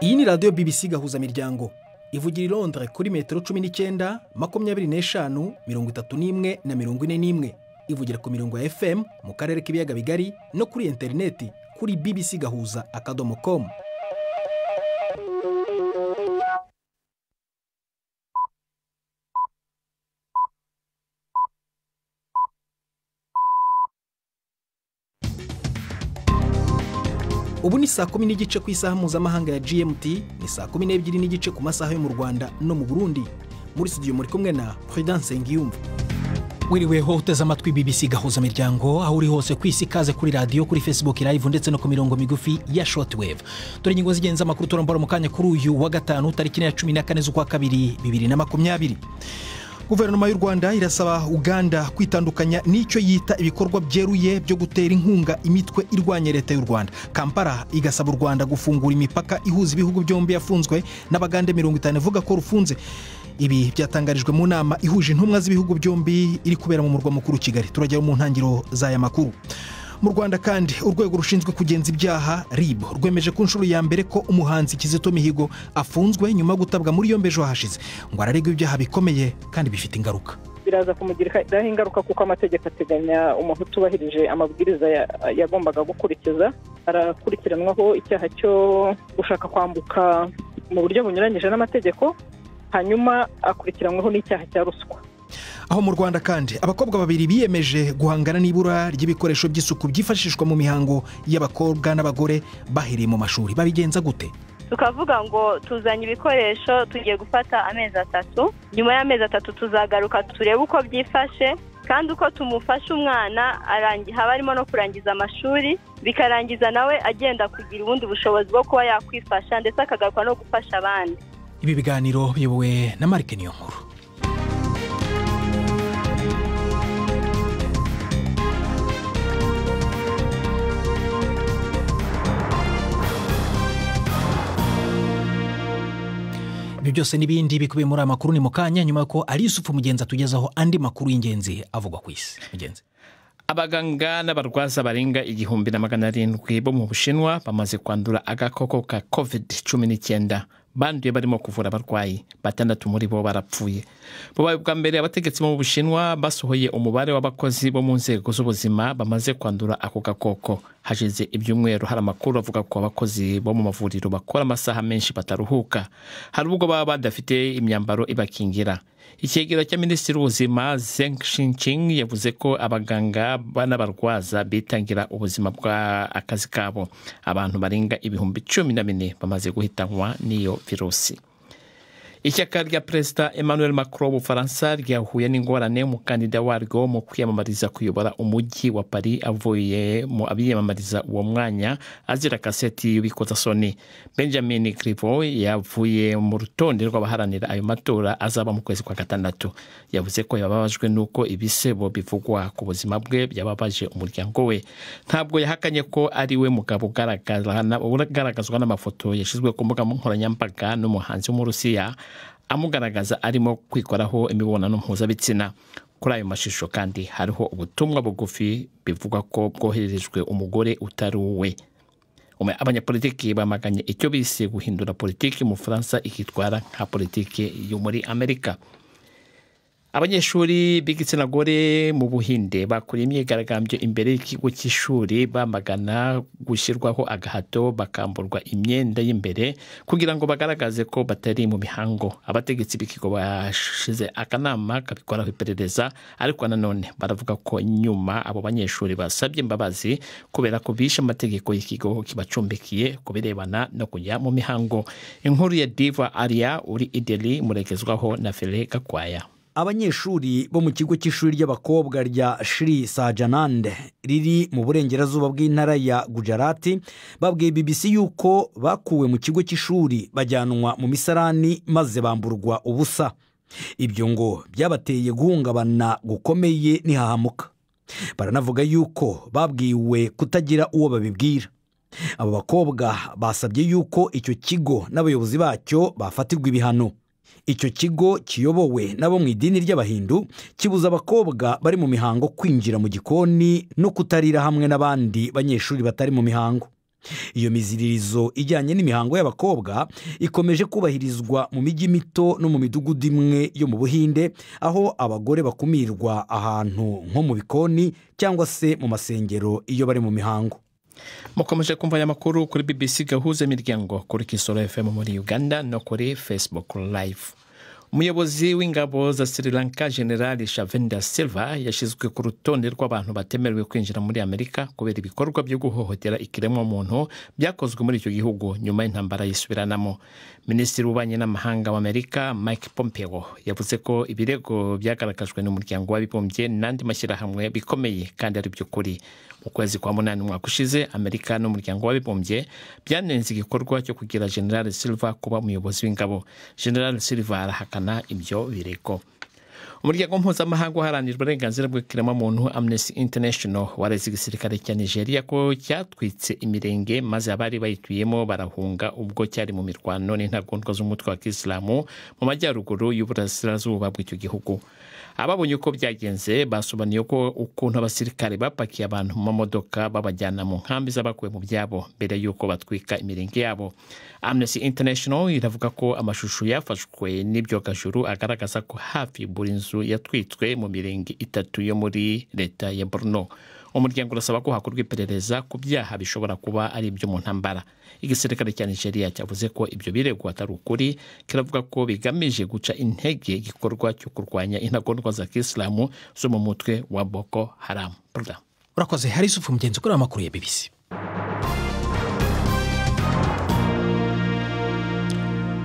Iyi ni radiyo BBC gahuza miryango ivugira i Londres kuri metero 19, 25, 31 na 41. Ivugira ku mirongo ya FM mu karere k'ibiyaga bigari no kuri interineti kuri bbcgahuza.com. Ubu ni saa 10:15 ku isaha mpuzamahanga ya GMT, ni saa 12:15 ku masaha yo mu Rwanda no mu Burundi. Muri studio muri kumwe na Prudence Ngiyumva. Wiriweho uteze amatwi BBC gahuza miryango aho uri hose ku isi, kaze kuri radio, kuri Facebook live ndetse no ku mirongo migufi ya shortwave. Dore ingingo zigenza amakuru turambara mu kanya kuri uyu wa gatanu tariki ya 14 z'ukwa kabiri 2020. Guverinoma y'u Rwanda irasaba Uganda kwitandukanya n'icyo yita ibikorwa byeruye byo gutera inkunga imitwe irwanya leta y'u Rwanda. Kampala igasaba u Rwanda gufungura imipaka ihuza ibihugu byombi yafunzwe n'Abagande 50 ivuga ko rufunze. Ibi byatangarijwe mu nama ihuje intumwa z'ibihugu byombi iri kubera mu murwa mukuru Kigali. Turajya mu ntangiro z'aya makuru. Mu Rwanda kandi urwego rushinzwe kugenza ibyaha RIB rwemeje ku nshuro ya mbere ko umuhanzi Kizito Mihigo afunzwe nyuma yo gutabwa muri yombi ejo hashize, ngo araregwa ibyaha bikomeye kandi bifite ingaruka. Biraza kumugiraho ingaruka kuko amategeko ateganya umuntu utubahirije amabwiriza yagombaga gukurikiza arakurikiranwaho icyaha cyo gushaka kwambuka mu buryo bunyuranyije n'amategeko, hanyuma akurikiranwaho n'icyaha cya ruswa. Aho mu Rwanda kandi abakobwa babiri biyemeje guhangana n'ibura ry'ibikoresho by'isuku byifashishwa mu mihango y'abakobwa n'abagore bahereye mu mashuri. Babigenza gute? Tukavuga ngo tuzanye ibikoresho, tugiye gufata amezi 3, nyuma y'amezi 3 tuzagaruka turebe uko byifashe, kandi uko tumufasha umwana haba harimo no kurangiza amashuri, bikarangiza nawe agenda kugira ubundi bushobozi bwo kuba yakwifasha ndetse akagaruka no gufasha abandi. Ibi biganiro biyobowe na Mark Niyonkuru. Ibyo byose n'ibindi bikubiye muri amakuru ni mukanya nyuma ko ari Yusufu Mugenzi atugezaho andi makuru y'ingenzi avugwa ku isi. Mugenzi. Abaganga n'abarwaza barenga 1700 bo mu Bushinwa bamaze kwandura agakoko ka COVID-19. Banduye barimo kuvura abarwayi, 6 muri bo barapfuye. Bubaye bwa mbere abategetsi bo mu Bushinwa basohoye umubare w'abakozi bo mu nzego z'ubuzima bamaze kwandura ako gakoko. Hashize ibyumweru hari amakuru avuga ko abakozi bo mu mavuriro bakora amasaha menshi bataruhuka, hari ubwo baba badafite imyambaro ibakingira. Icyegera cya Minisitiri w'Ubuzima Zeng Xinqing yavuze ko abaganga n'abarwaza bitangira ubuzima bwa akazi kabo. Abantu barenga 14,000 bamaze guhitanwa n'iyo virusi. Ishyaka rya Perezida Emmanuel Macron w'Ubufaransa ryahuye n'ingorane umukandida waryo mu kwiyamamariza kuyobora umujyi wa Paris avuye mu abiyamamariza uwo mwanya azira kaseti y'ubukozasoni. Benjamin Griveaux yavuye mu rutonde rw'abaharanira ayo matora azaba mu kwezi kwa 6. Yavuze ko yababajwe nuko ibisebo bivugwa ku buzima bwe byababaje umuryango we. Ntabwo yahakanye ko ari we mugabo ugaragazwa n'amafoto yashyizwe ku mbuga nkoranyambaga n'umuhanzi w'Umurusiya amugaragaza arimo kwikoraho imibonano mpuzabitsina. Kuri ayo mashusho kandi hariho ubutumwa bugufi bivugwa ko bwohererejwe umugore utari uwe. Abanyapolitiki bamaganye icyo bise guhindura politiki mu Faransa ikitwara nka politiki yo muri Amerika. Abanyeshuri b'igitsina gore mu Buhinde bakuriye imyigaragambyo imbere y'ikigo cy'ishuri bamagana gushyirwaho agahato bakamburwa imyenda y'imbere kugira ngo bagaragaze ko batari mu mihango. Abategetsi b'ikigo bashize akanama kabikoraho iperereza, ariko nanone baravuga ko nyuma abo banyeshuri basabye imbabazi kubera ko bishe amategeko y'ikigo kibacumbikiye ku birebana no kujya mu mihango. Inkuru ya Diva Aria uri i Delhi murekezwaho na Fele Gakwaya. Abanyeshuri bo mu kigo cy'ishuri ry'abakobwa rya Shri Sajanand riri mu burengerazuba bw'intara ya Gujarati babwiye BBC yuko bakuwe mu kigo cy'ishuri bajyanwa mu misarani maze bamburwa ubusa. Ibyo ngo byabateye guhungabana gukomeye ntihahamuka. Baranavuga yuko babwiwe kutagira uwo babibwira. Abo bakobwa basabye yuko icyo kigo n'abayobozi bacyo bafatirwa ibihano. Icyo kigo kiyobowe nabo mu idini ry'abahindu kibuza abakobwa bari mu mihango kwinjira mu gikoni no kutarira hamwe n'abandi banyeshuri batari mu mihango. Iyo miziririzo ijyanye n'imihango y'abakobwa ikomeje kubahirizwa mu mijyi mito no mu midugudu imwe yo mu Buhinde, aho abagore bakumirwa ahantu nko mu bikoni cyangwa se mu masengero iyo bari mu mihango. Mukomeje kumva aya makuru kuri BBC Gahuza Miryango, kuri Kisoro FM muri Uganda no kuri Facebook Live. Umuyobozi w'ingabo za Sri Lanka General Shavendra Silva yashyizwe ku rutonde rw'abantu batemerewe kwinjira muri Amerika kubera ibikorwa byo guhohotera ikiremwamuntu byakozwe muri icyo gihugu nyuma y'intambara yisubiranamo. Minisitiri w'ububanyi n'amahanga w'Amerika Mike Pompeo yavuze ko ibirego byagaragajwe n'umuryango w'abibumbye n'andi mashyirahamwe bikomeye kandi ari by'ukuri. Mu kwezi kwa 8 umwaka ushize, Amerika n'umuryango w'abibumbye byanenze igikorwa cyo kugira General Silva kuba umuyobozi w'ingabo. General Silva arahakana ibyo birego. Umuryango mpuzamahanga uharanira uburenganzira bw'ikiremwamuntu Amnesty International wareze igisirikare cya Nigeria ko cyatwitse imirenge maze abari bayituyemo barahunga ubwo cyari mu mirwano n'intagondwa z'umutwe wa Kisilamu mu majyaruguru y'uburasirazuba bw'icyo gihugu. Ababonye uko byagenze basobanuye ko ukuntu abasirikare bapakiye abantu mu mamodoka babajyana mu nkambi z'abakuwe mu byabo mbere y'uko batwika imirenge yabo. Amnesty International iravuga ko amashusho yafashwe n'ibyogajuru agaragaza ko hafi buri nzu yatwitswe mu mirenge 3 yo muri leta ya Borno. Umuryango urasaba ko hakorwa iperereza ku byaha bishobora kuba ari ibyo mu ntambara. Igisirikare cya Nigeria cyavuze ko ibyo birego atari ukuri, kiravuga ko bigamije guca intege igikorwa cyo kurwanya intagondwa za Kisilamu zo mu mutwe wa Boko Haram. Urakoze hari isufu mugenzi kuri amakuru ya BBC.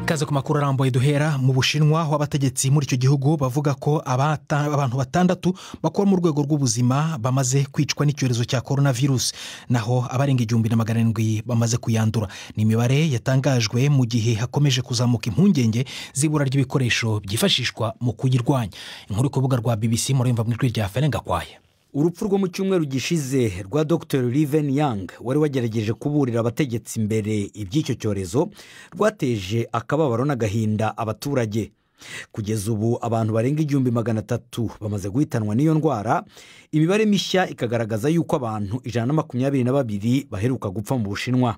Kaze ku makuru arambuye duhera mu Bushinwa, aho abategetsi muri icyo gihugu bavuga ko abantu 6 bakora mu rwego rw'ubuzima bamaze kwicwa n'icyorezo cya coronavirus, naho abarenga 1700 bamaze kuyandura. Ni imibare yatangajwe mu gihe hakomeje kuzamuka impungenge z'ibura ry'ibikoresho byifashishwa mu kuyirwanya. Inkuru ku rubuga rwa BBC murumva mu ijwi rya Ferenga Kwaye. Urupfu rwo mu cyumweru gishize rwa Dr. Riven Yang wari wagerageje kuburira abategetsi imbere iby'icyo cyorezo rwateje akababaro n'agahinda abaturage. Kugeza ubu abantu barenga 1300 bamaze guhitanwa n'iyo ndwara, imibare mishya ikagaragaza yuko abantu 122 baheruka gupfa mu Bushinwa.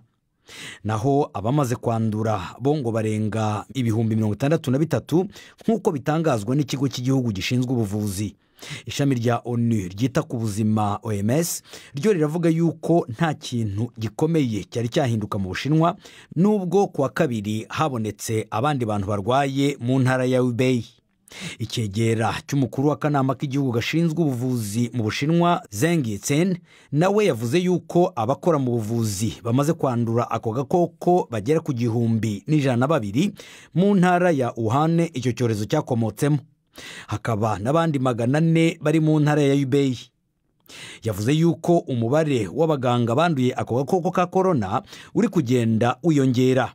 Naho abamaze kwandura bo ngo barenga 63,000 nk'uko bitangazwa n'ikigo cy'igihugu gishinzwe ubuvuzi. Ishami rya ONU ryita ku buzima OMS ryo riravuga yuko nta kintu gikomeye cyari cyahinduka mu Bushinwa, nubwo kuwa kabiri habonetse abandi bantu barwaye mu ntara ya Hubei. Icyegera cy'umukuru w'akanama k'igihugu gashinzwe ubuvuzi mu Bushinwa Zheng Yitsen nawe yavuze yuko abakora mu buvuzi bamaze kwandura ako gakoko bagera ku 1102 mu ntara ya Wuhan icyo cyorezo cyakomotsemo. Hakaba n'abandi 400 bari mu ntara ya Hubei. Yavuze yuko umubare w'abaganga banduye ako gakoko ka corona uri kugenda uyongera.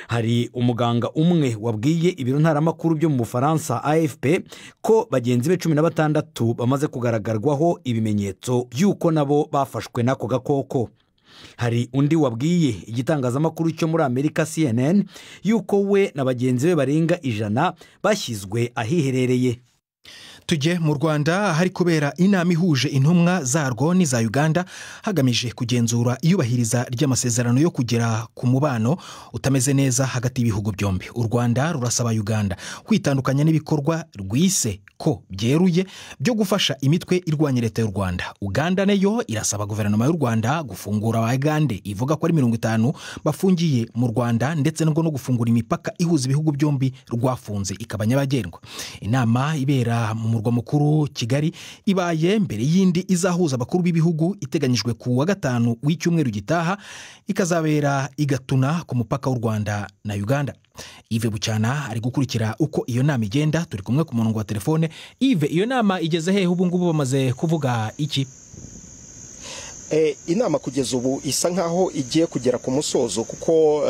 Hari umuganga umwe wabwiye ibiro ntaramakuru byo mu Bufaransa AFP ko bagenzi be 16 bamaze kugaragarwaho ibimenyetso by'uko nabo bafashwe n'ako gakoko. Hari undi wabwiye igitangazamakuru cyo muri Amerika CNN yuko we na bagenzi be barenga 100 bashyizwe ahiherereye. Tujye mu Rwanda hari kubera inama ihuje intumwa zarwo n'iza Uganda hagamije kugenzura iyubahiriza ry'amasezerano yo kugera ku mubano utameze neza hagati y'ibihugu byombi. U Rwanda rurasaba Uganda kwitandukanya n'ibikorwa rwise ko byeruye byo gufasha imitwe irwanya leta y'u Rwanda. Uganda nayo irasaba guverinoma y'u Rwanda gufungura abagande ivuga ko ari 50 bafungiye mu Rwanda, ndetse no gufungura imipaka ihuza ibihugu byombi rwafunze ikaba nyabagendwa. Inama ibera mu murwa mukuru Kigali ibaye mbere y'indi izahuza abakuru b'ibihugu iteganyijwe ku wa 5 w'icyumweru gitaha, ikazabera igatuna ku mupaka w'u Rwanda na Uganda. Yves Bucyana ari gukurikira uko iyo nama igenda, turi kumwe ku murongo wa telefone. Yves, iyo nama igeze hehe ubu ngubu bamaze kuvuga iki? Inama kugeza ubu isa nkaho igiye kugera ku musozo, kuko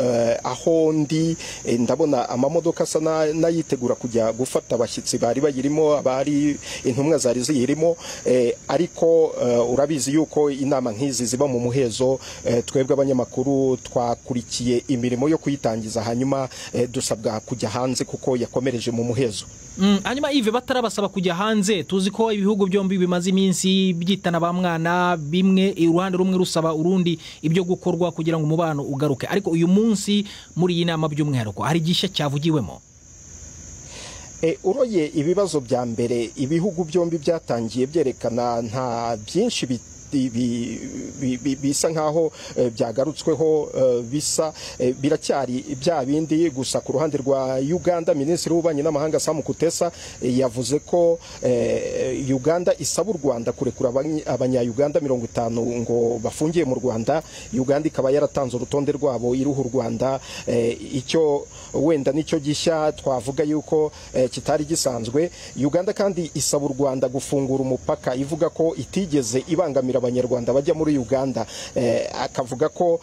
aho ndi ndabona amamodoka asa n'ayitegura kujya gufata abashyitsi bari bayirimo, abari intumwa zari ziyirimo, ariko urabizi yuko inama nk'izi ziba mu muhezo. Twebwe abanyamakuru twakurikiye imirimo yo kuyitangiza, hanyuma dusabwa kujya hanze kuko yakomereje mu muhezo. Hanyuma Yves, batarabasaba kujya hanze, tuzi ko ibihugu byombi bimaze iminsi byitana ba mwana, bimwe uruhande rumwe rusaba urundi ibyo gukorwa kugira ngo umubano ugaruke, ariko uyu munsi muri iyi nama by'umwihariko hari igishya cyavugiwemo? Uroye ibibazo bya mbere ibihugu byombi byatangiye byerekana, nta byinshi bisa nkaho byagarutsweho, bisa biracyari bya bindi. Gusa ku ruhande rwa Uganda, Minisitiri w'Ububanyi n'Amahanga Sam Kutesa yavuze ko Uganda isaba u Rwanda kurekura abanya-Uganda 50 ngo bafungiye mu Rwanda. Uganda ikaba yaratanze urutonde rwabo iruha u Rwanda. Icyo wenda nicyo gishya twavuga yuko kitari gisanzwe. Uganda kandi isaba u Rwanda gufungura umupaka, ivuga ko itigeze ibangamira abanyarwanda bajya muri Uganda. Akavuga ko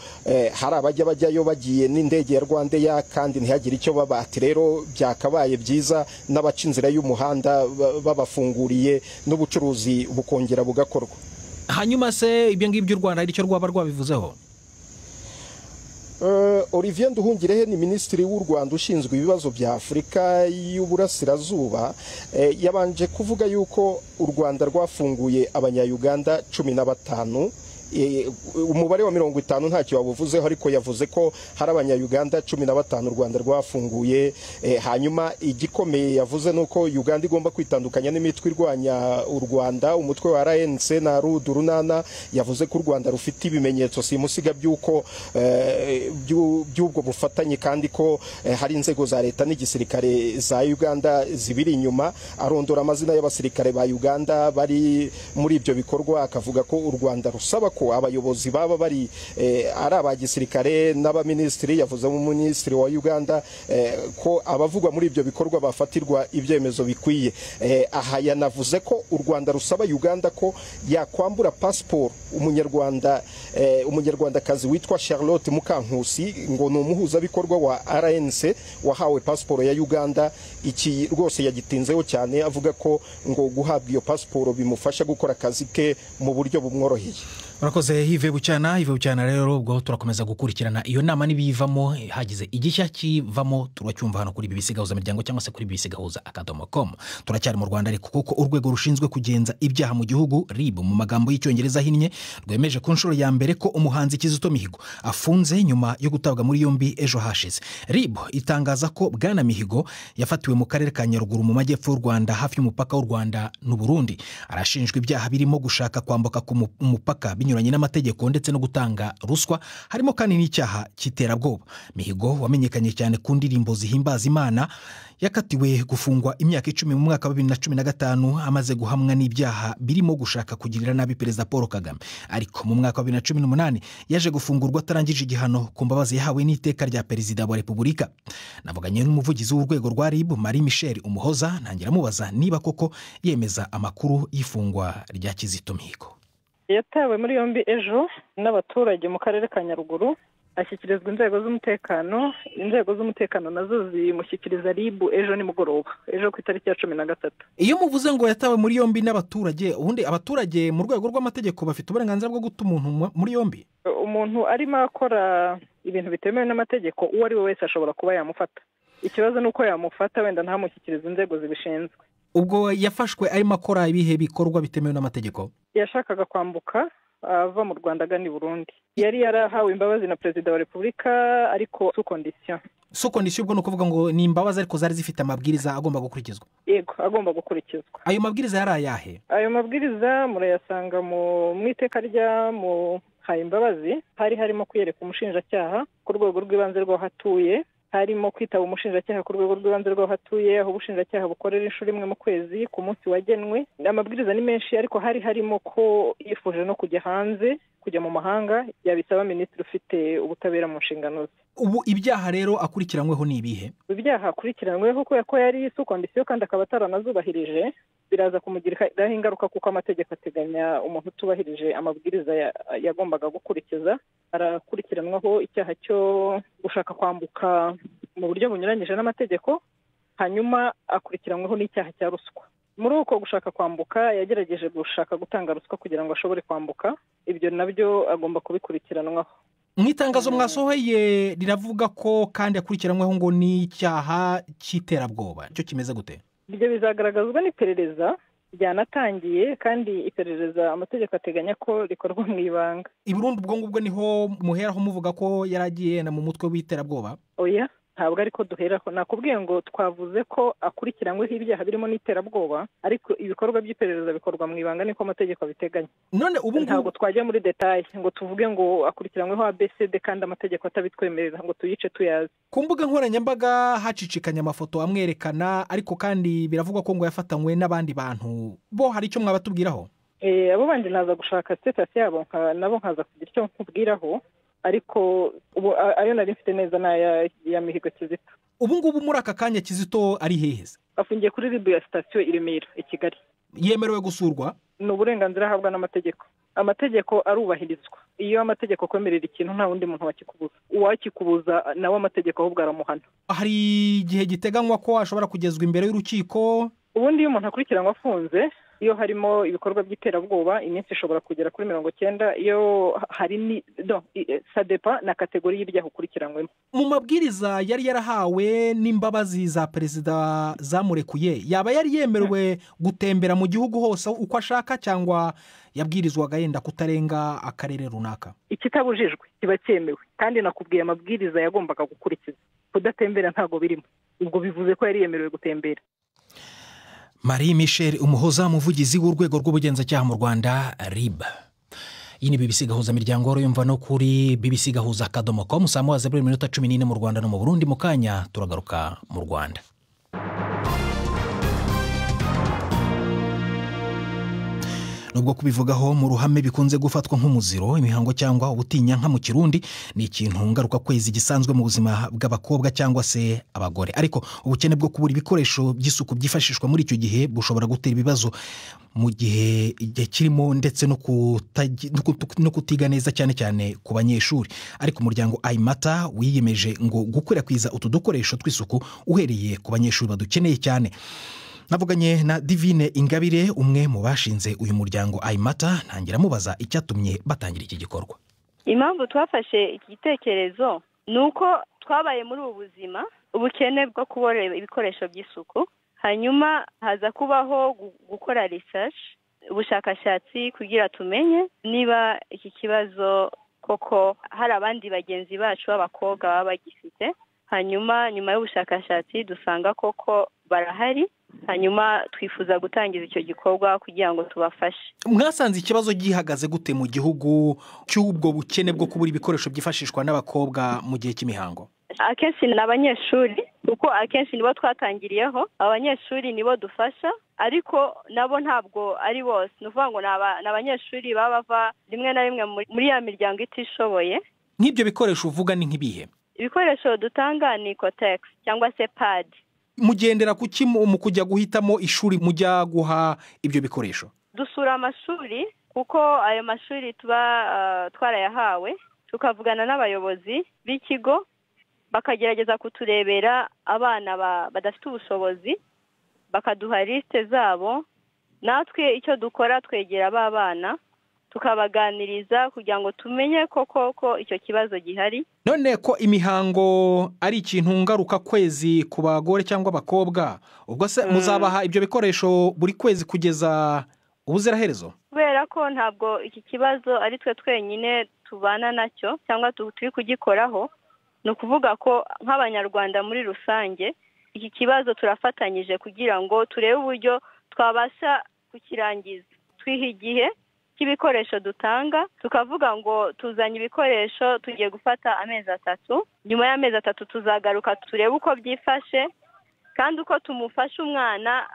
hari abajya bajyayo bagiye n'indege ya Rwandair kandi ntihagire icyo baba. Ati rero byakabaye byiza n'abaca inzira y'umuhanda babafunguriye, n'ubucuruzi bukongera bugakorwa. Hanyuma se ibyo ngibyo u Rwanda hari icyo rwaba rwabivuzeho? Olivier Nduhungirehe ni Minisitiri w'u Rwanda ushinzwe ibibazo bya Afurika y'Uburasirazuba, yabanje kuvuga yuko u Rwanda rwafunguye abanya-Uganda 15. Umubare wa 50 ntacyo wabuvuzeho, ariko yavuze ko hari abanya-Uganda 15 u Rwanda rwafunguye. Hanyuma igikomeye yavuze nuko Uganda igomba kwitandukanya n'imitwe irwanya u Rwanda, umutwe wa RNC na Rudurunana. Yavuze ko u Rwanda rufite ibimenyetso simusiga by'uko by'ubwo bufatanye, kandi ko hari inzego za leta n'igisirikare za Uganda zibiri inyuma. Arondora amazina y'abasirikare ba Uganda bari muri ibyo bikorwa, akavuga ko u Rwanda rusaba ko abayobozi baba bari ari aba gisirikare n'abaministiri, yavuze mu minisitiri wa Uganda ko abavugwa muri ibyo bikorwa bafatirwa ibyemezo bikwiye. Aha yanavuze ko u Rwanda rusaba Uganda ko yakwambura passport umunyarwanda umunyarwandakazi witwa Charlotte Mukankusi, ngo ni umuhuzabikorwa wa RNC wahawe passport ya Uganda. Iki rwose yagitinzeho cyane, avuga ko ngo guhabwa iyo passport bimufasha gukora akazi ke mu buryo bumworoheye. Urakoze Yves Bucyana. Yves Bucyana rero ubwo turakomeza gukurikirana iyo nama n'ibiyivamo, hagize igishya kivamo turacyumva hano kuri BBC Gahuza Miryango cyangwa se kuri bbcgahuza.com. Turacyari mu Rwanda ariko, kuko urwego rushinzwe kugenza ibyaha mu gihugu RIB mu magambo y'Icyongereza ahinnye rwemeje ku nshuro ya mbere ko umuhanzi Kizito Mihigo afunze nyuma yo gutabwa muri yombi ejo hashize. RIB itangaza ko Bwana Mihigo yafatiwe mu karere ka Nyaruguru mu majyepfo y'u Rwanda, hafi y'umupaka w'u Rwanda n'u Burundi. Arashinjwa ibyaha birimo gushaka kwambuka ku mupaka binyuranye n'amategeko ndetse no gutanga ruswa, harimo kandi n'icyaha cy'iterabwoba. Mihigo wamenyekanye cyane ku ndirimbo zihimbaza Imana yakatiwe gufungwa imyaka 10 mu mwaka wa 2015, amaze guhamwa n'ibyaha birimo gushaka kugirira nabi Perezida Paul Kagame. Ariko mu mwaka wa 2018 yaje gufungurwa atarangije igihano ku mbabazi yahawe n'iteka rya Perezida wa Repubulika. Navuganye n'umuvugizi w'urwego rwa RIB Marie Michel Umuhoza, ntangira amubaza niba koko yemeza amakuru y'ifungwa rya Kizito Mihigo. Yatawe muri yombi ejo n'abaturage mu karere ka Nyaruguru, ashyikirizwa inzego z'umutekano. Inzego z'umutekano nazo zimushyikiriza RIB ejo nimugoroba, ejo ku itariki ya 13. Iyo muvuze ngo yatawe muri yombi n'abaturage, ubundi abaturage mu rwego rw'amategeko bafite uburenganzira bwo guta umuntu muri yombi? Umuntu arimo akora ibintu bitemewe n'amategeko, uwo ari we wese ashobora kuba yamufata. Ikibazo ni uko yamufata wenda ntamushyikirize inzego zibishinzwe. Ubwo yafashwe arimo akora ibihe bikorwa bitemewe n'amategeko? Yashakaga kwambuka ava mu Rwanda agana i Burundi. Yari yarahawe imbabazi na Perezida wa Repubulika, ariko sous condition. Sous condition ubwo ni ukuvuga ngo ni imbabazi ariko zari zifite amabwiriza agomba gukurikizwa? Yego, agomba gukurikizwa. Ayo mabwiriza yari ayahe? Ayo mabwiriza murayasanga mu iteka rya muhaye imbabazi. Hari harimo kwiyereka umushinjacyaha ku rwego rw'ibanze rw'aho atuye, harimo kwitaba umushinjacyaha ku rwego rw'ibanze rw'aho atuye, aho ubushinjacyaha bukorera inshuro imwe mu kwezi ku munsi wagenwe. Amabwiriza ni menshi, ariko hari harimo ko yifuje no kujya hanze, kujya mu mahanga, yabisaba minisitiri ufite ubutabera mu nshingano ze. Ubu ibyaha rero akurikiranyweho ni ibihe? Ibyaha akurikiranyweho kubera ko yari sous condition kandi akaba ataranazubahirije, Biraza kumugiraho ingaruka kuko amategeko ateganya umuntu utubahirije amabwiriza yagombaga gukurikiza arakurikiranwaho icyaha cyo gushaka kwambuka mu buryo bunyuranyije n'amategeko, hanyuma akurikiranyweho n'icyaha cya ruswa. Muri uko gushaka kwambuka yagerageje gushaka gutanga ruswa kugira ngo ashobore kwambuka, ibyo nabyo agomba kubikurikiranwaho. Mu itangazo mwasohoye riravuga ko kandi akurikiranyweho ngo n'icyaha cy'iterabwoba, cyo kimeze gute? Ibyo bizagaragazwa n'iperereza ryanatangiye, kandi iperereza amategeko ateganya ko rikorwa mu ibanga. I Burundi ubwo ngubwo niho muheraho muvuga ko yaragiye na mu mutwe w'iterabwoba? Oya, ntabwo ariko duheraho. Nakubwiye ngo twavuze ko akurikiranyweho ibyaha birimo n'iterabwoba, ariko ibikorwa by'iperereza bikorwa mu ibanga niko amategeko abiteganya. None ubu ntabwo twajya muri detail ngo tuvuge ngo akurikiranyweho ABCD kandi amategeko atabitwemerera ngo tuyice tuyazi. Ku mbuga nkoranyambaga hacicikanye amafoto amwerekana, ariko kandi biravugwa ko ngo yafatanywe n'abandi bantu. Bo hari icyo mwabatubwiraho? Abo bandi naza gushaka status yabo nabo nkaza kugira icyo nkubwiraho, ariko ubu ayo nari mfite neza n'aya ya Mihigo Kizito. Ubu ngubu muri aka kanya Kizito ari hehe? Afungiye kuri RIB ya sitasiyo i Remera i Kigali. Yemerewe gusurwa? Ni uburenganzira ahabwa n'amategeko. Amategeko arubahirizwa. Iyo amategeko akwemerera ikintu nta wundi muntu wakikubuza. Uwakikubuza nawe amategeko ahubwo aramuhana. Hari igihe giteganywa ko ashobora kugezwa imbere y'urukiko? Ubundi iyo umuntu akurikiranwa afunze, iyo harimo ibikorwa by'iterabwoba iminsi ishobora kugera kuri 90, iyo hari ni sadepa na kategori y'ibyaha ukurikiranyweho. Mu mabwiriza yari yarahawe n'imbabazi za perezida zamurekuye, yaba yari yemerewe gutembera mu gihugu hose uko ashaka, cyangwa yabwirizwaga yenda kutarenga akarere runaka? Ikitabujijwe kiba cyemewe, kandi nakubwiye amabwiriza yagombaga gukurikiza. Kudatembera ntago birimo, ubwo bivuze ko yari yemerewe gutembera. Marie Michel Umuhoza, umuvugizi w'urwego rw'ubugenzacyaha mu Rwanda RIB. Iyi ni BBC Gahuza Miryango, yumva no kuri bbcgahuza.com saa moya zibura iminota 14 mu Rwanda no mu Burundi. Mu kanya turagaruka mu Rwanda. Nubwo kubivugaho mu ruhame bikunze gufatwa nk'umuziro, imihango cyangwa ubutinya nka mu Kirundi ni ikintu ngaruka kwezi gisanzwe mu buzima bw'abakobwa cyangwa se abagore, ariko ubukene bwo kubura ibikoresho by'isuku byifashishwa muri icyo gihe bushobora gutera ibibazo mu gihe kirimo, ndetse no kutiga neza cyane cyane ku banyeshuri. Ariko umuryango iMatter wiyemeje ngo gukwirakwiza utu dukoresho tw'isuku uhereye ku banyeshuri badukeneye cyane. Navuganye na Divine Ingabire, umwe mu bashinze uyu muryango iMatter, ntangira mubaza icyatumye batangira iki gikorwa. Impamvu twafashe iki gitekerezo ni uko twabaye muri ubu buzima ubukene bwo kubona ibikoresho by'isuku, hanyuma haza kubaho gukora research, ubushakashatsi kugira tumenye niba iki kibazo koko hari abandi bagenzi bacu b'abakobwa baba bagifite. Hanyuma nyuma y'ubushakashatsi dusanga koko barahari, hanyuma twifuza gutangiza icyo gikorwa kugira ngo tubafashe. Mwasanze ikibazo gihagaze gute mu gihugu cy'ubwo bukene bwo kubura ibikoresho byifashishwa n'abakobwa mu gihe cy'imihango? Akenshi ni abanyeshuri, kuko akenshi nibo twatangiriyeho, abanyeshuri nibo dufasha, ariko nabo ntabwo ari bose. Ni ukuvuga ngo ni abanyeshuri baba bava rimwe na rimwe muri ya miryango itishoboye. Nk'ibyo bikoresho uvuga ni nk'ibihe? Ibikoresho dutanga ni Kotex cyangwa se pad. Mugendera kuki mu kujya guhitamo ishuri mujya guha ibyo bikoresho? Dusura amashuri, kuko ayo mashuri tuba twarayahawe, tukavugana n'abayobozi b'ikigo bakagerageza kuturebera abana badafite ubushobozi, bakaduha liste zabo. Natwe icyo dukora twegera ba bana tukabaganiriza kugira ngo tumenye koko ko icyo kibazo gihari. None ko imihango ari ikintu ngaruka kwezi ku bagore cyangwa abakobwa, ubwo se muzabaha ibyo bikoresho buri kwezi kugeza ubuziraherezo? Kubera ko ntabwo iki kibazo ari twe twenyine tubana nacyo cyangwa turi kugikoraho, ni ukuvuga ko nk'Abanyarwanda muri rusange iki kibazo turafatanyije kugira ngo turebe uburyo twabasha kukirangiza. Twiha igihe cy'ibikoresho dutanga, tukavuga ngo tuzanye ibikoresho tugiye gufata amezi 3, nyuma y'amezi 3 tuzagaruka turebe uko byifashe, kandi uko tumufasha umwana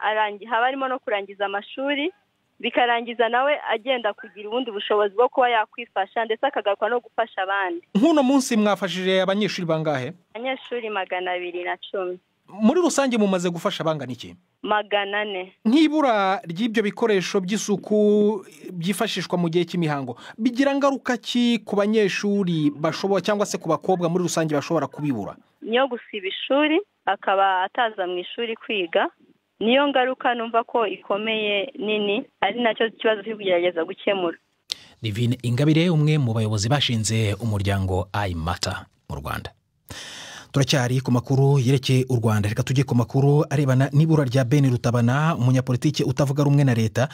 haba harimo no kurangiza amashuri, bikarangiza nawe agenda kugira ubundi bushobozi bwo kuba yakwifasha ndetse akagaruka no gufasha abandi. Nk'uno munsi mwafashije abanyeshuri bangahe? Abanyeshuri 210. Muri rusange mumaze gufasha bangana iki? 400. Nk'ibura ry'ibyo bikoresho by'isuku byifashishwa mu gihe cy'imihango bigira ngaruka ki ku banyeshuri bashobora cyangwa se ku bakobwa muri rusange bashobora kubibura? Niyo gusiba ishuri akaba ataza mu ishuri kwiga, niyo ngaruka numva ko ikomeye nini, ari nacyo kibazo cyo kugerageza gukemura. Divine Ingabire, umwe mu bayobozi bashinze umuryango iMatter mu Rwanda. Turacyari ku makuru yerekeye u Rwanda, reka tujye ku makuru arebana n'ibura rya Ben Rutabana, umunyapolitiki utavuga rumwe na leta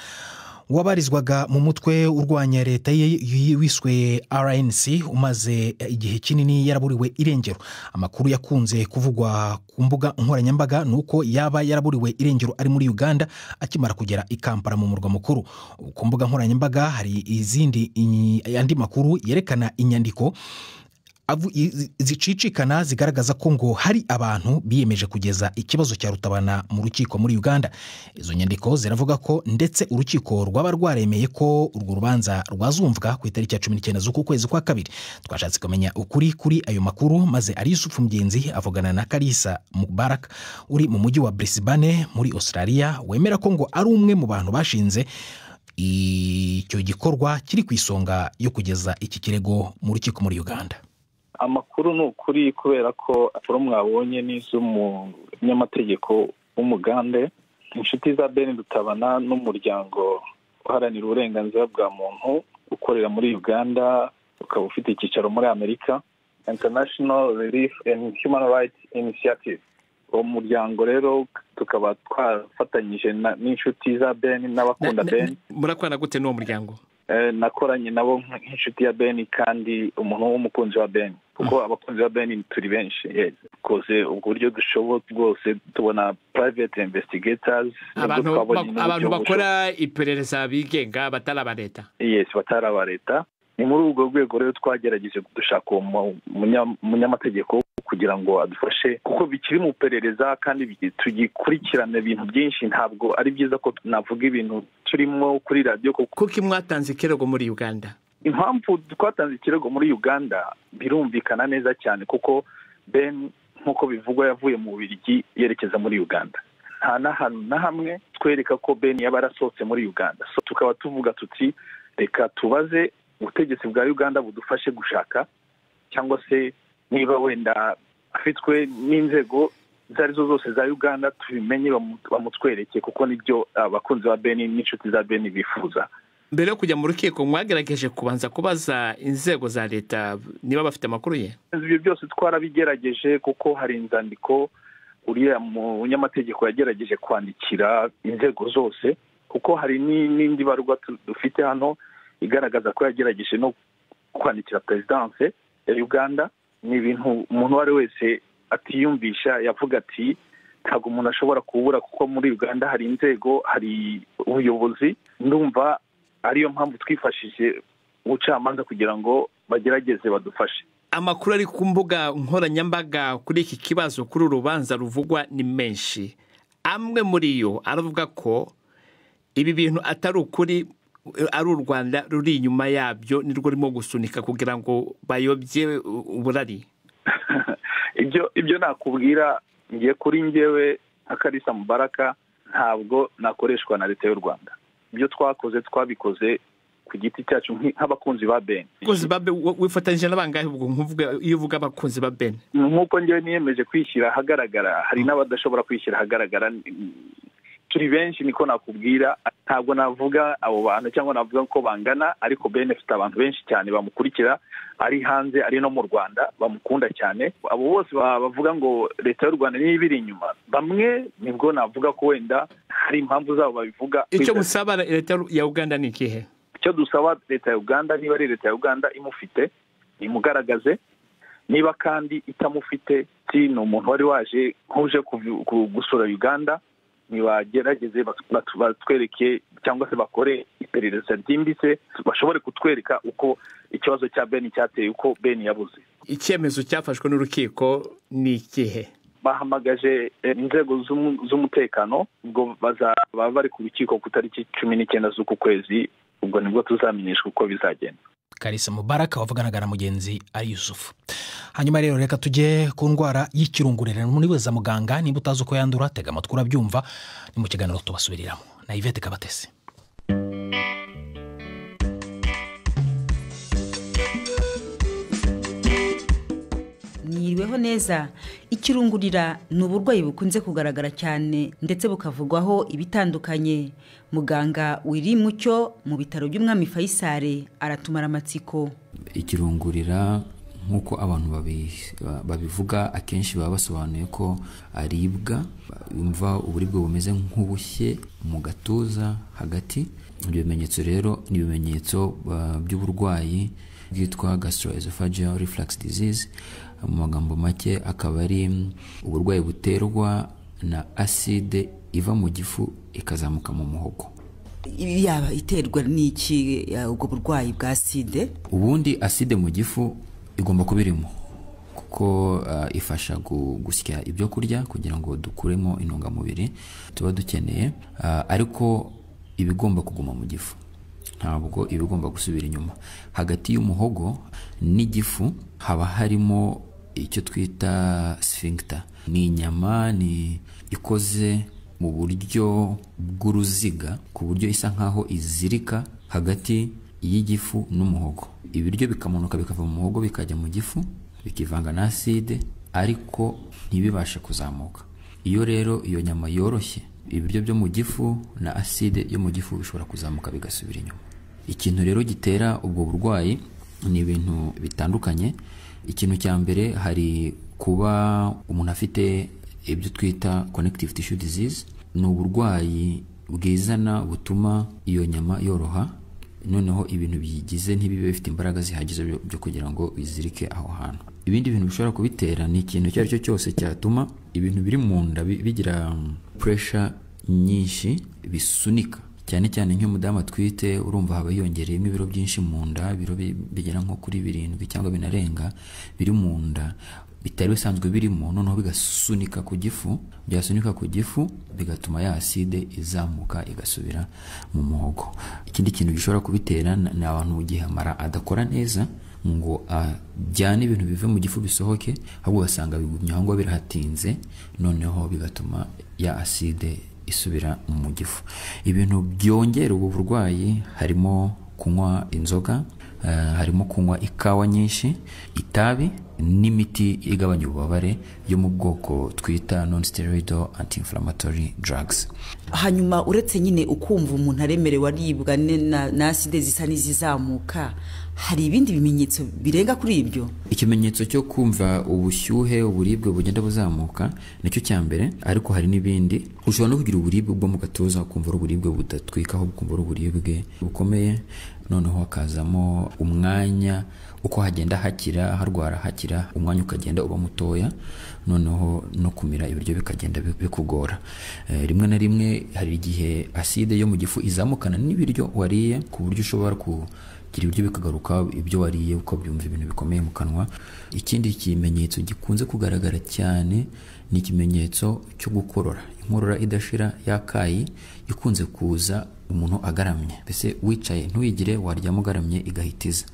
wabarizwaga mu mutwe urwanya leta ye wiswe RNC, umaze igihe kinini yaraburiwe irengero. Amakuru yakunze kuvugwa ku mbuga nkoranyambaga ni uko yaba yaraburiwe irengero ari muri Uganda akimara kugera i Kampala mu murwa mukuru. Ku mbuga nkoranyambaga hari izindi andi makuru yerekana inyandiko zicicikana zigaragaza ko ngo hari abantu biyemeje kugeza ikibazo cya Rutabana mu rukiko muri Uganda. Izo nyandiko ziravuga ko ndetse urukiko rwaba rwaremeye ko urwo rubanza rwazumvwa ku itariki ya 19 z'uku kwezi kwa kabiri. Twashatse kumenya ukuri kuri ayo makuru, maze ari Yusufu Mugenzi avugana na Kalisa Mubarak uri mu mujyi wa Brisbane muri Australia, wemera ko ngo ari umwe mu bantu bashinze icyo gikorwa kiri ku isonga yo kugeza iki kirego mu rukiko muri Uganda. Amakuru ni ukuri kubera ko apuro mwabonye n'iz'umunyamategeko w'umugande, inshuti za Ben Rutabana n'umuryango uharanira uburenganzira bwa muntu ukorera muri Uganda ukaba ufite icyicaro muri Amerika, International Relief and Human Rights Initiative. Uwo muryango rero tukaba twafatanyije n'inshuti za Ben n'abakunda Ben. Murakorana gute n'uwo muryango? Nakoranye nabo nk'inshuti ya Ben kandi umuntu w'umukunzi wa Ben, kuko abakunzi ba Ben turi benshi. Koze ubwo buryo dushoboye bwose tubona private investigators, abantu bakora iperereza bigenga batari aba leta. Yes, batari aba leta. Ni muri ubwo rwego rero twagerageje gushaka uwo munyamategeko kugira ngo adufashe, kuko bikiri mu perereza kandi tugikurikirana ibintu byinshi. Ntabwo ari byiza ko navuga ibintu turimo kuri radiyo. Kuki mwatanze ikirego muri Uganda? Impamvu twatanze ikirego muri Uganda birumvikana neza cyane, kuko Ben nk'uko bivugwa yavuye mu Bubiligi yerekeza muri Uganda. Nta n'ahantu na hamwe twereka ko Ben yaba yarasohotse muri Uganda. So tukaba tuvuga tuti reka tubaze ubutegetsi bwa Uganda budufashe gushaka, cyangwa se niba wenda afitwe n'inzego izo arizo zose za Uganda tubimenye bamutwereke, kuko nibyo abakunzi ba Ben n'inshuti za Ben bifuza. Mbere yo kujya mu rukiko mwagerageje kubanza kubaza inzego za leta niba bafite amakuru ye? Ibyo byose twarabigerageje, kuko hari inzandiko uriya munyamategeko yagerageje kwandikira inzego zose, kuko hari n'indi barwa dufite hano igaragaza ko yagerageje no kwandikira perezidanse ya Uganda. Ni ibintu umuntu uwo ari wese atiyumvisha, yavuga ati ntabwo umuntu ashobora kubura, kuko muri Uganda hari inzego, hari ubuyobozi. Ndumva ariyo mpamvu twifashishije ubucamanza kugira ngo bagerageze badufashe. Amakuru ari ku mbuga nkoranyambaga kuri iki kibazo, kuri urubanza ruvugwa ni menshi. Amwe muri yo aravuga ko ibi bintu atari ukuri, ari u Rwanda ruri inyuma yabyo, nirwo rurimo gusunika kugira ngo bayobye uburari. Ibyo nakubwira ngiye kuri njyewe nka Kalisa Mubaraka, ntabwo nakoreshwa na leta y'u Rwanda. Ibyo twakoze twabikoze ku giti cyacu nk'abakunzi ba Ben. Abakunzi ba Ben wifatanyije n'abangahe ubwo nkuvuga iyo uvuga abakunzi ba Ben? Nk'uko njyewe niyemeje kwishyira ahagaragara, hari n'abadashobora kwishyira ahagaragara. Turi benshi niko nakubwira, ntabwo navuga abo bantu cyangwa navuga ko bangana, ariko Ben afite abantu benshi cyane bamukurikira, ari hanze ari no mu Rwanda bamukunda cyane. Abo bose bavuga ngo leta y'u Rwanda niyo ibiri inyuma, bamwe nibwo navuga ko wenda hari impamvu zabo babivuga. Icyo musaba leta ya Uganda ni ikihe? Icyo dusaba leta ya Uganda, niba ari leta ya Uganda imufite imugaragaze, niba kandi itamufite, ni umuntu wari waje nk'uje gusura Uganda, nibagerageze batwereke cyangwa se bakore iperereza ryimbitse, bashobore kutwereka uko ikibazo cya Ben cyateye, uko Ben yabuze. Icyemezo cyafashwe n'urukiko ni ikihe? Bahamagaje inzego z'umutekano, ubwo bazaba bari ku rukiko ku tariki 19 z'uku kwezi, ubwo nibwo tuzamenyeshwa uko bizagenda. Kalisa Mubaraka wavuganaga na mugenzi ari Yusufu. Hanyuma rero reka tujye ku ndwara y'ikirungurira. Muri weza muganga, niba utazi uko yandura tega amatwi urabyumva, ni mu kiganiro tubasubiriramo na Yvette Kabatesi. Mwiriweho neza. Ikirungurira ni uburwayi bukunze kugaragara cyane ndetse bukavugwaho ibitandukanye. Muganga Wiri Mucyo mu bitaro by'Umwami Faisal aratumara amatsiko. Ikirungurira nk'uko abantu babivuga akenshi baba basobanuye ko aribwa, yumva uburibwe bumeze nk'ubushye mu gatuza hagati. Ibyo bimenyetso rero ni ibimenyetso by'uburwayi bwitwa gastroesophageal reflux disease. Mu magambo make akaba ari uburwayi buterwa na acide iva mu gifu ikazamuka mu muhogo. Yaba iterwa n'iki ubwo burwayi bwa acide? Ubundi acide mu gifu igomba kuba irimo kuko ifasha gusya ibyo kurya kugira ngo dukuremo intungamubiri tuba dukeneye, ariko ibigomba kuguma mu gifu, ntabwo ibigomba gusubira inyuma. Hagati y'umuhogo n'igifu haba harimo icyo twita sphincter. Ni inyama ni ikoze mu buryo bw'uruziga ku buryo isa nkaho izirika hagati y'igifu n'umuhogo. Ibiryo bikamanuka bikava mu muhogo bikajya mu gifu bikivanga na acide, ariko ntibibashe kuzamuka. Iyo rero iyo nyama yoroshye, ibiryo byo mu gifu na acide yo mu gifu bishobora kuzamuka bigasubira inyuma. Ikintu rero gitera ubwo burwayi ni ibintu bitandukanye. Ikintu cya mbere hari kuba umuntu afite ibyo twita connective tissue disease. Ni uburwayi bwizana butuma iyo nyama yoroha, noneho ibintu biyigize ntibibe bifite imbaraga zihagije byo kugira ngo bizirike aho hantu. Ibindi bintu bishobora kubitera ni ikintu icyo ari cyo cyose cyatuma ibintu biri mu nda bigira pressure nyinshi bisunika, cyane cyane nk'umudamu atwite, urumva haba hiyongereyemo ibiro byinshi mu nda, ibiro bigera nko kuri 7 cyangwa binarenga biri mu nda bitari bisanzwe birimo, noneho bigasunika ku gifu, byasunika ku gifu bigatuma ya acide izamuka igasubira mu muhogo. Ikindi kintu gishobora kubitera ni abantu mu gihe amara adakora neza ngo ajyane ibintu bive mu gifu bisohoke, ahubwo ugasanga bigumye aho ngaho birahatinze, noneho bigatuma ya acide isubira mu gifu. Ibintu byongera ubu burwayi harimo kunywa inzoga, harimo kunywa ikawa nyinshi, itabi n'imiti igabanya ububabare yo mu bwoko twita non-steroidal anti-inflammatory drugs. Hanyuma uretse nyine ukumva umuntu aremerewe aribwa na acide zisa n'izizamuka, hari ibindi bimenyetso birenga kuri ibyo? Ikimenyetso cyo kumva ubushyuhe, uburibwe bugenda buzamuka nicyo cya mbere, ariko hari n'ibindi. Ushobora no kugira uburibwe bwo mu gatuza, ukumva ari uburibwe budatwika, ahubwo ukumva ari uburibwe bukomeye, noneho hakazamo umwanya uko hagenda hakira, harwara hakira, umwanya ukagenda uba mutoya, noneho no kumira ibiryo bikagenda bikugora. Rimwe na rimwe hari igihe acide yo mu gifu izamukana n'ibiryo wariye, ku buryo ushobora kugira ibiryo bikagaruka ibyo wariye uko byumva ibintu bikomeye mu kanwa. Ikindi kimenyetso gikunze kugaragara cyane ni ikimenyetso cyo gukorora, inkorora idashira yakayi ikunze kuza umuntu agaramye, mbese wicaye ntuyigire, waryama ugaramye igahitiza.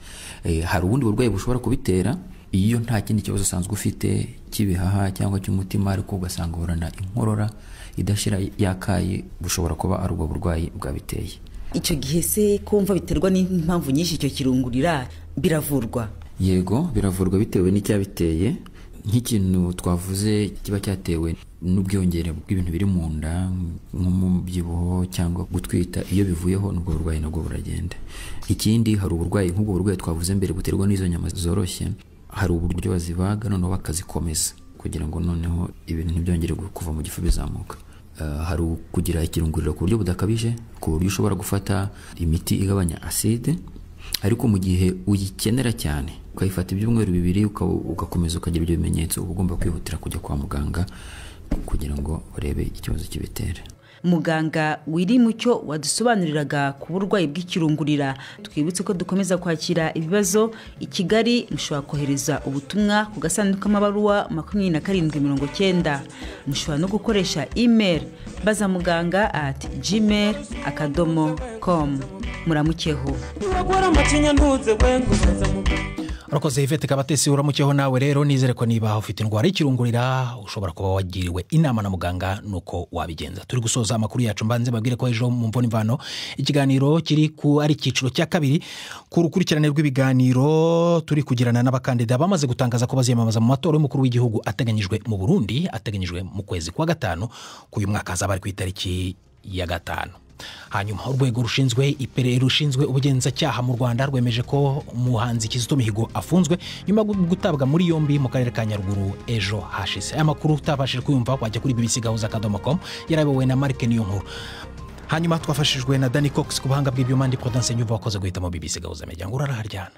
Hari ubundi burwayi bushobora kubitera iyo nta kindi kibazo usanzwe ufite cy'ibihaha cyangwa cy'umutima, ariko ugasanga uhorana inkorora idashira yakayi, bushobora kuba ari ubwo burwayi bwabiteye. Icyo gihe se kumva biterwa n'impamvu nyinshi, icyo kirungurira biravurwa? Yego, biravurwa bitewe n'icyabiteye. Nk'ikintu twavuze kiba cyatewe n'ubwiyongere bw'ibintu biri mu nda nk'umubyibuho cyangwa gutwita, iyo bivuyeho n'ubwo burwayi nabwo buragenda. Ikindi hari uburwayi nk'ubwo burwayi twavuze mbere buterwa n'izo nyama zoroshye, hari uburyo bazibaga noneho bakazikomeza kugira ngo noneho ibintu ntibyongere kuva mu gifu bizamuka. Hari kugira ikirunguriro ku buryo budakabije, ku buryo ushobora gufata imiti igabanya acide, ariko mu gihe uyikenera cyane ukayifata ibyumweru 2 ugakomeza ukagira ibyo bimenyetso, uba ugomba kwihutira kujya kwa muganga kugira ngo urebe ikibazo kibitera. Muganga Wiri Mucyo wadusobanuriraga ku burwayi bw'ikirungurira. Twibutse ko dukomeza kwakira ibibazo i Kigali, mushobora kohereza ubutumwa ku gasanduku k'amabaruwa 2790. Mushobora no gukoresha email bazamuganga@gmail.com. Muramukeho. Urakoze Yvette Kabatesi, uramukeho nawe rero. Nizere ko niba ufite indwara y'ikirungurira ushobora kuba wagiriwe inama na muganga nuko wabigenza. Turi gusoza amakuru yacu, mbanze babwire ko ejo mu Mvune Imvano ikiganiro kiri ku ari icyiciro cya kabiri ku rukurikirane rw'ibiganiro turi kugirana n'abakandida bamaze gutangaza ko baziyamamaza mu matora y'umukuru w'igihugu ateganyijwe mu Burundi, ateganyijwe mu kwezi kwa 5 k'uyu mwaka, azaba ari ku itariki ya 5. Hanyuma urwego rushinzwe iperereza rushinzwe ubugenzacyaha mu Rwanda rwemeje ko umuhanzi Kizito Mihigo afunzwe nyuma yo gutabwa muri yombi mu karere ka Nyaruguru ejo hashize. Aya makuru utabashije kuyumva wajya kuri bbcgahuza.com, yarayobowe na Mark Niyonkuru. Hanyuma twafashijwe na Danny Cox ku buhanga bw'ibyuma, ndi Prudence Nyumva wakoze guhitamo BBC Gahuza Miryango. Uraraharyana.